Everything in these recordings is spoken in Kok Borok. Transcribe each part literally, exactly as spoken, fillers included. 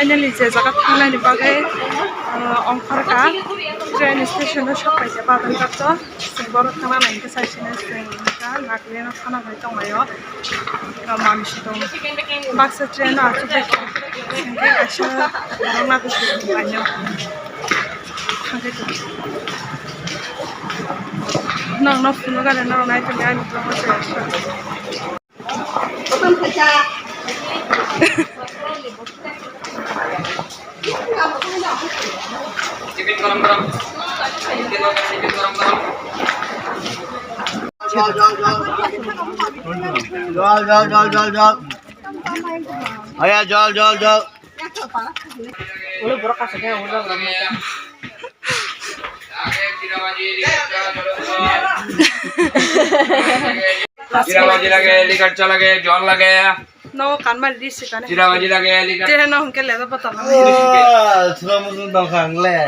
Finally, je jaga thangnani bagwi, uh, ongkhorkha, train station o sok paikha Badamghat o. Chwng borok thangna nai hwnkhe saisino chwng wngkha Nagaland o thana bai tonglaio. Manwi tong baksa train o achuk bai kha. Hwnkhe kaisa borok nagwi tonglaio. Thangkhe tong. Nokno phunukha de, norok nai tongdi ani vlog o se asha. Tiffin garam garam. Tiffin garam garam. Jol, jol, jol, jol, jol. Aya, jol, jol, jol. Jira baji lage, likar cha lage, jol lage. No, kan mari di sikane. Jira baji lage, likar. Te no hwnkhe leda botol. Ah, sura musun dong khang le.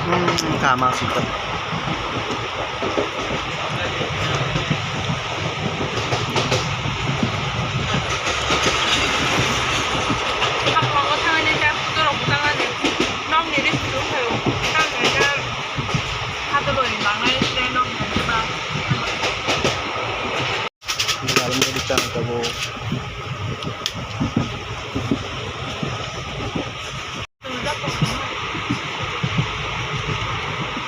Hmm, kama sih. Almeri chan tabuk.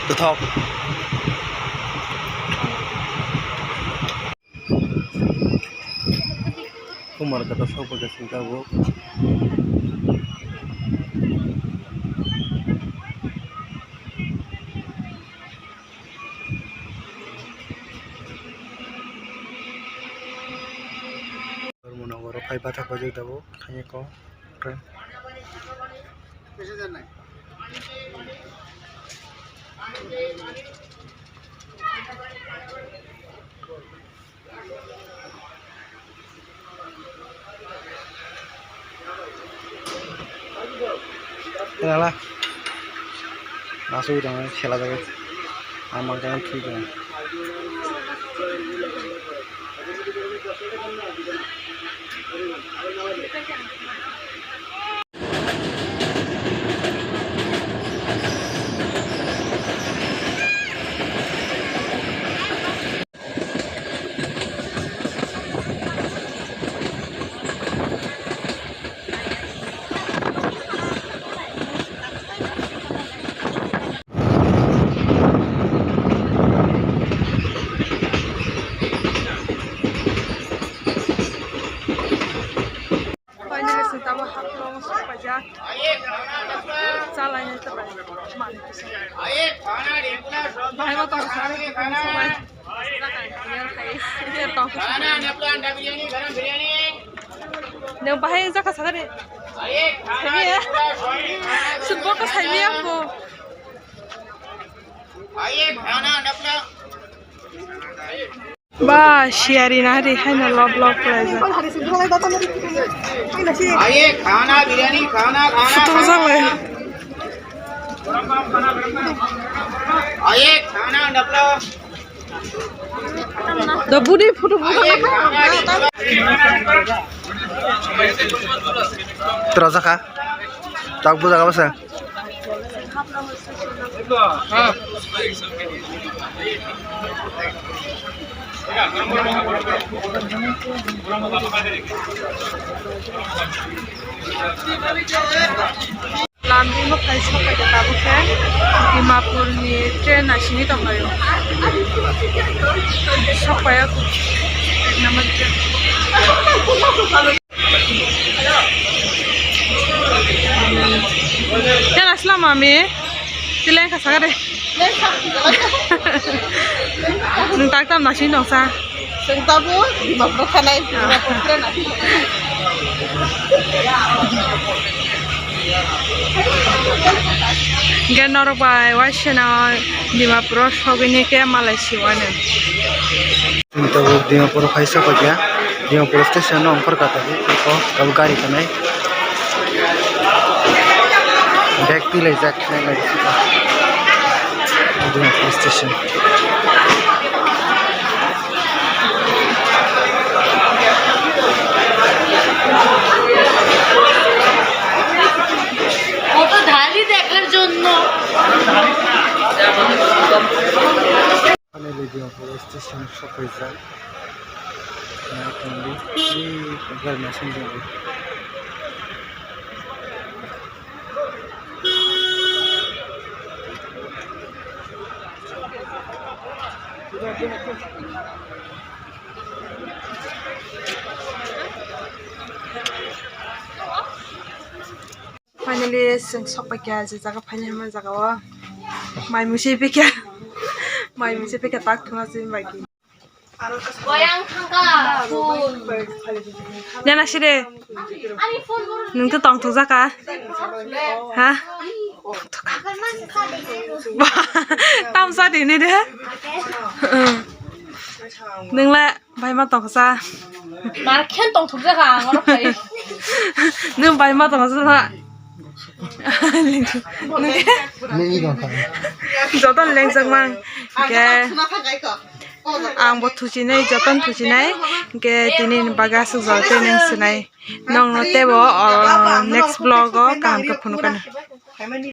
Kwthok. Kumar kata sok bai kasing tabuk. Dhormonogoro phai bathak bajai tabuk, thangya kok. Kenala? Masuk dong, sela jaga. Amak jangan thui dong. Finally, sini tamo haplo sokpaijak. Chalainai ta bai. Mani kisa. Bahai ma tong sa, bahai ma tong sa. Nang bahai jaka sakari. Saimiya. Sumbo ka saimiya po. Ba, siyari na ri, haino lop lop khlaijak. Aye, khana, biryani, khana, khana, photo khana. Jalai. Aye, khana, napla. Da budi photo buka. Aye, khana, biryani. Terasa kah? Tak buka apa sih? Lambi mo kai sokpai de tabuk khe Dimapur ni train naisingwi tonglaio. Sokpai o ek number train. Tei asla mami, tilai kha sakha de. Nwng tak tam nasing tong sa. Chwng tabuk Dimapur thanai, Dimapur thanai. Hingke norok bai waisano Dimapuro sogwini khe malai siwano. Tabuk Dimapuro phai sokphaikha, Dimapur station no ongkhorkha tabuk, eko tabuk gari tongnai. Bag tilaijak, nailai Dimapur station. কত ধাড়ি দেখার জন্য। Finally, Dimapur station sokphaijak. Naitongdi, ee, gari machine dong. Finally, chwng sokphaikha, je jaga phaina hwnma jaga o. Mai muichwi phikha. Mai muichwi phikha, tak thwngna chini bagwi. Boyang thangkha. Nana sire. Ani phone. Nwng to tongthok jaka. Ha? Tamsa dini de. Nwng la. Bai ma tongsa. Mar khen tongthok jaka ang oro phai. Nwng bai ma tongsa na. Nini tongsa. Joto lengjakmang. Ke. Ang bo thuchinai, joto thuchinai. Ke tini baga suk joto neng sinai. Nong no tebo, o, next vlog o kaham ke phunukana.